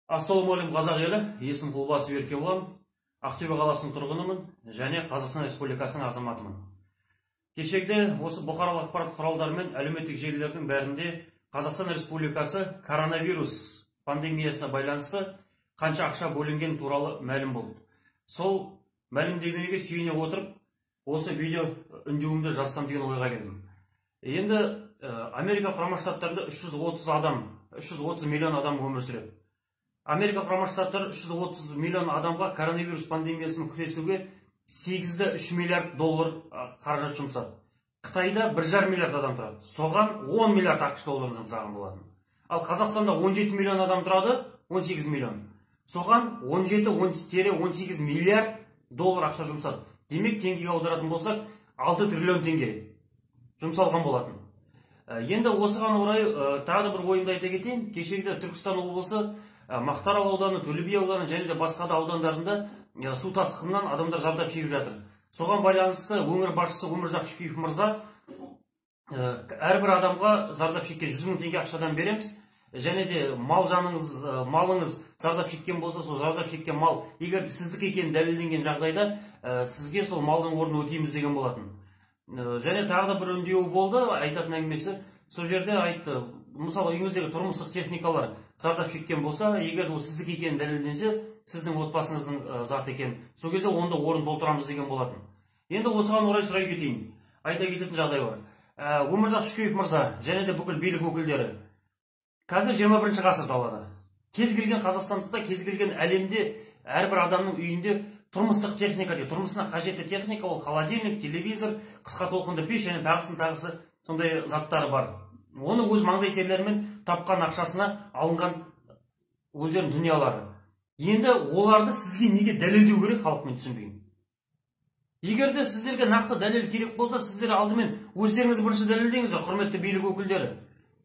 Ассалаумағалейкум, қазақ елі. Есім Құлбасов Еркебұлан. Ақтөбе қаласының тұрғынымын және Қазақстан Республикасының азаматымын. Кешегіде осы бұқаралық ақпарат құралдары мен әлеуметтік желілердің бәрінде Қазақстан Республикасы коронавирус пандемиясына байланысты қанша ақша бөлінген туралы мәлім болды. Сол мәлімдемеге сүйене отырып, осы видео үндеуімді жазсам деген ойға келдім. Енді Америка Құрама Штаттарында 330 миллион адам өмір сүреді. Америка Құрама Штаттары 330 миллион адамға коронавирус пандемиясымен күресуге 8,3 миллиард доллар қаражат жұмсады. Қытайда 1,5 миллиард адам тұрады. Соған 10 миллиард ақш долларын жұмсаған болатын. Ал Қазақстанда 17 миллион адам тұрады, 18 миллион. Соған 17-18 миллиард доллар ақша жұмсады. Демек, теңгеге аударатын болсақ, 6 триллион теңге жұмсалған болатын. Енді осыған орай тағы да бір ойымды айта кетейін. Кешегіде Түркістан облысы, Мақтаарал ауданы, Төле би ауданы және де басқа да аудандарында су тасқынынан адамдар зардап шегіп жатыр. Соған байланысты өңір басшысы Өмірзақ Шүкеев мырза әрбір адамға зардап шеккен 100 мың теңге ақшадан береміз. Және де мал жаныңыз, малыңыз зардап шеккен болса, сол зардап шеккен мал егер сіздікі екені дәлелденген жағдайда, сізге сол малдың орнын өтейміз деген болатын. Және тағы да бір үндеуі болды, айтатын әңгімесі. Сол жерде айтты, мысалы, үйіңіздегі тұрмыстық техникалар зардап шеккен болса, егер ол сіздікі екені дәлелденсе, сіздің отбасыңыздың заты екен, сол кезде онда орын толтырамыз деген болатын. Енді осыған орай сұрай кетейін, айта кететін жағдай бар. Өмірзақ Шүкеев мырза және де бүкіл билік өкілдері, қазір 21 ғасыр далада. Кез келген қазақстандықта, кез келген әлемде әрбір адамның үйінде тұрмыстық техника дейді, тұрмысына қажетті техника, ол холодильник, телевизор, қысқа толқынды пеш және тағысын тағысы сондай заттары бар. Оны өз маңдай терлерімен тапқан ақшасына алынған өздерінің дүниялары. Енді оларды сізге неге дәлелдеу керек, халық, мен түсінбеймін. Егер де сіздерге нақты дәлел керек болса, сіздер алдымен өздеріңіз бірінші дәлелдеңіздер, құрметті билік өкілдері.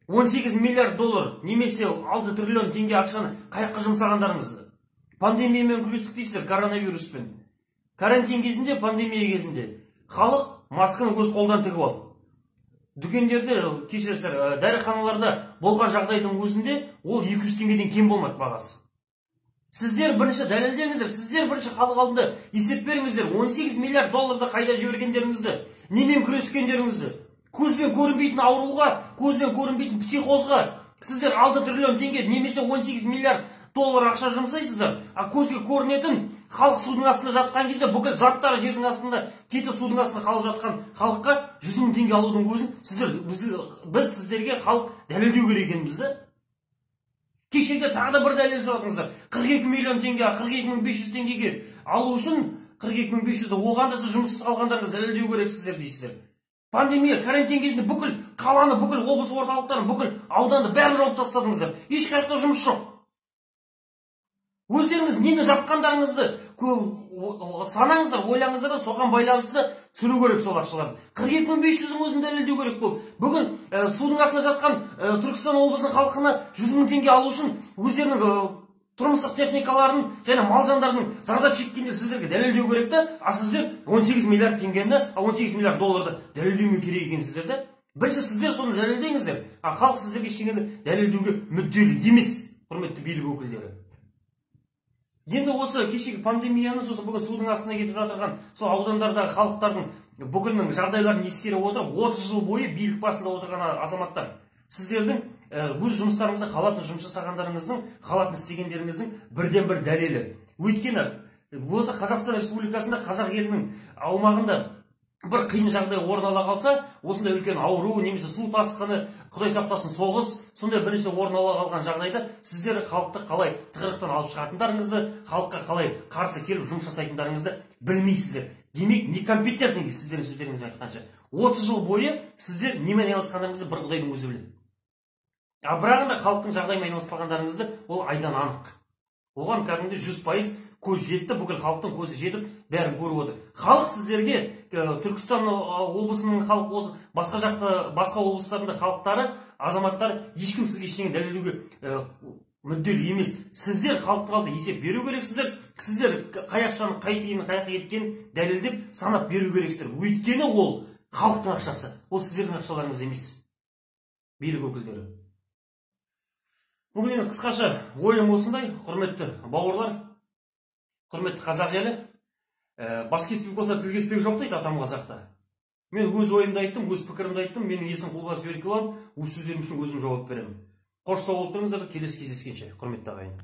18 миллиард доллар немесе 6 триллион теңге ақшаны қай жаққа жұмсағандарыңызды. Пандемиямен күрестік дейсіздер, коронавируспен. Карантин кезінде, пандемия кезінде халық масканы өз қолдан тігіп алды. Дүкендерде, кешіресіздер, дәріханаларда болған жағдайдың өзінде ол 200 теңгеден кем болмады бағасы. Сіздер бірінші дәлелдеңіздер, сіздер бірінші халық алдында есеп беріңіздер, 18 миллиард долларды қайда жібергендеріңізді, немен күрескендеріңізді. Көзбен көрінбейтін ауруға, көзбен көрінбейтін психозға сіздер 6 триллион теңге немесе 18 миллиард доллар ақша жұмсайсыздар, а көзге көрінетін халық судың астында жатқан кезде бүкіл заттары жердің астында кетіп судың астында қалып жатқан халыққа 100 мың теңге алудың өзін сіздер, біз сіздерге халық дәлелдеу керек екенбізді. Кешегіде тағы да бір дәлел сұрадыңыздар. 42 миллион теңге, 42 500 теңгеге алу үшін 42 500, оған да сіз жұмыссыз қалғандарыңызды дәлелдеу керексіздер дейсіздер. Пандемия, карантин кезінде бүкіл қаланы, бүкіл облыс орталықтарын, бүкіл ауданды бәрін жауып тастадыңыздар. Еш жақта жұмыс жоқ. Өздеріңіз нені жапқандарыңызды санаңыздар, ойлаңыздар да, соған байланысты түсіру керек сол ақшаларды. 42 500-дің өзін дәлелдеу керек бұл. Бүгін судың астында жатқан Түркістан облысының халқына 100 мың теңге алу үшін өздерінің тұрмыстық техникаларын және мал жандарының зардап шеккенде сіздерге дәлелдеу керек та, а сіздер 18 миллиард теңгені, 18 миллиард долларды дәлелдеуге керек екенсіздер да. Бірінші сіздер соны дәлелдеңіздер, а халық сіздерге ештеңені дәлелдеуге мүдделі емес, құрметті билік өкілдері. Енді осы кешегі пандемияны, сосын бүгін судың астына кетіп жатырған сол аудандардағы халықтардың бүкілінің жағдайларын ескере отырып, 30 жыл бойы билік басында отырған азаматтар, сіздердің өз жұмыстарыңызда халатты жұмыс жасағандарыңыздың, халатын істегендеріңіздің бірден бір дәлелі. Өйткені осы Қазақстан Республикасында, қазақ елінің аумағында бір қиын жағдай орын ала қалса, осындай үлкен ауру немесе су тасқыны, құдай сақтасын, соғыс, сондай бір нәрсе орын ала қалған жағдайда сіздер халықты қалай тығырықтан алып шығатындарыңызды, халыққа қалай қарсы келіп жұмыс жасайтындарыңызды білмейсіздер. Демек, некомпетентный, сіздердің сөздеріңізбен айтқанша. 30 жыл бойы сіздер немен айналысқандарыңызды бір құдайдың өзі біледі. А бірақ енді халықтың жағдайымен айналыспағандарыңызды ол айдан анық. Оған кәдімгідей 100% көз жетті, бүкіл халықтың көзі жетіп, бәрін көріп отыр. Халық сіздерге, Түркістан облысының халқы, осы басқа жақта, басқа облыстардың да халықтары, азаматтар, ешкім сізге ештеңе дәлелдеуге мүдделі емес. Сіздер халықтың алдында есеп беру керексіздер. Сіздер қай ақшаның қай тиынның қай жаққа кеткенін дәлелдеп, санап беру керексіздер. Өйткені ол халықтың ақшасы, ол сіздердің ақшаларыңыз емес, билік өкілдері. Бүгін енді қысқаша ойым осындай, құрметті бауырлар, құрметті қазақ елі. Бас кеспек болса, тіл кеспек жоқ дейді атам қазақта. Мен өз ойымды айттым, өз пікірімді айттым. Менің есімім Құлбасов Еркебұлан. Өз сөздерім үшін өзім жауап беремін. Қош, сау болып тұрыңыздар, келесі кездескенше, құрметті ағайын.